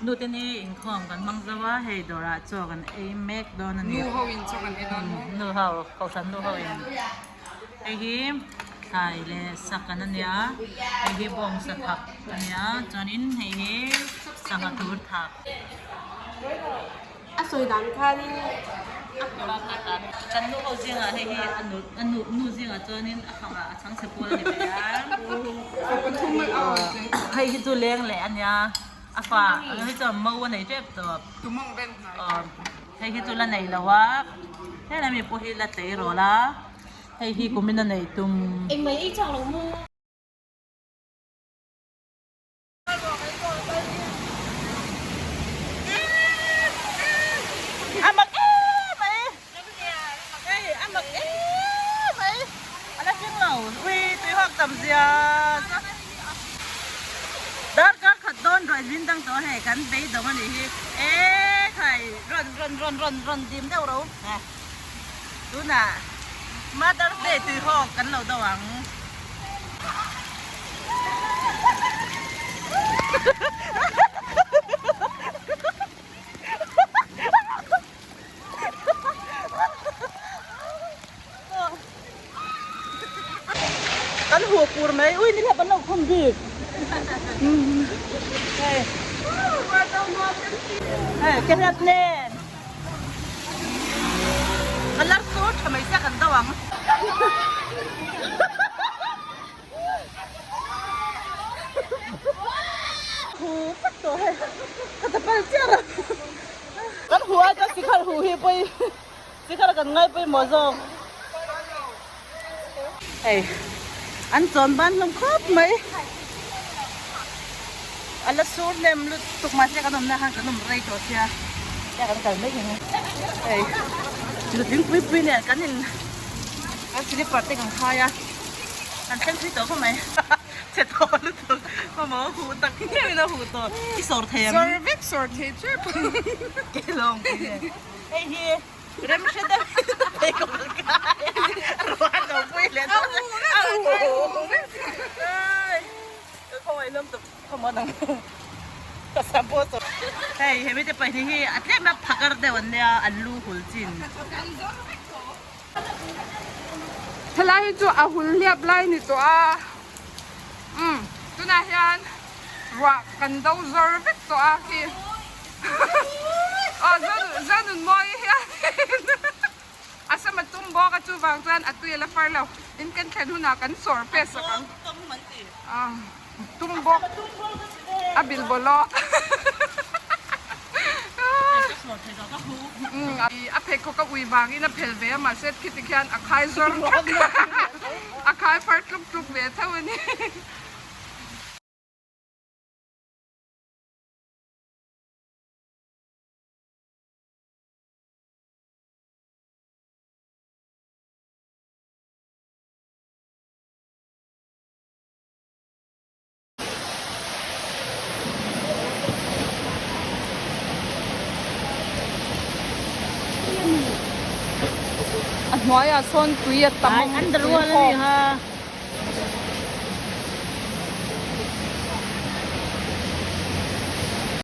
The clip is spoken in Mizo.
Nute ni inkhawm kan hmang zo a, hei dawrah chaw kan ei mek dawn a ni. Nu ho in chaw kan ei dawn maw? Nu ho, kohhran nu ho in. Hei hi thlai leh sak an a nia, hei hi bawngsa thak a nia, chuanin hei hi sangha tur thak. A sawi dan khanin a Kan nu ho zingah hei hi a nu a nu nu zingah chuanin a fangah a chhang chhe pawl a ni ve a. Hei hi chu leng leh a nia a fa hei chuan mo a nei tep tawp. Hei hi chu la nei lo a helai mi pawh hi la tleirawl a hei hi kumin a neih tum. Engmah ei chak lo maw? A mak em mai hei a mak em mai a la thleng lo ui tui hawk tam zia chu darkar khat dawn rawih min dang tawh hei kan beidawng a nih hi e khai rawn rawn rawn rawn rawn dim deuh ro tunah Mother's Day tui hawk kan lo do ang. Kan hu pur mai ui ni hlep an lo khum bik hei hei ke hlep nen a lar chu tha mai sia kan do ang. Hu vek tawh hei ka chapal chiah a kan hu ai chuan sikhar hu hi pawi sikhar kan ngai pawimawh zawk hei an chawn ban hlawm khawp mai a la sur hnem lutuk mahse kan awmna khan kan awm rei tawh sia tia kan kal mai thei hei nutling pui pui nen kan in kan slipper te kan khai a. Kan thleng thui tawh khawp mai. Chhe tawh lutuk. Mamaw huh tak ngei in a huh tawh. I sawr thei em? Sawr vek sawr thei tep. Ke lawng pui nen. Hei hi rem hre deuh in a phei kawp a kai a. Ruah lo pui leh dawn a. A huh vek. Ai ka khawngaih hlawm tawp khawm an ang. Ka sam pawh a sawr. Hei hemi te pahnih hi a tlem a phakar deuh an nia an lu hul chin. Helai hi chu a hul hliap lai ni tawh a umm tunah hian ruah kan do zawr vek tawh a khi aw Zonunmawii hian a sam a tum bawk a chuvang chuan a tui a la far lo in kan thlen hunah kan sawr pe sak ang tum bawk a bil bawlh aw a pheikhawk a ui vangin a phel ve a mahse khiti khian a khai zawr a khai far tluk tluk ve tho a ni. A hnuaiah sawn tui a tam ang tui hawk.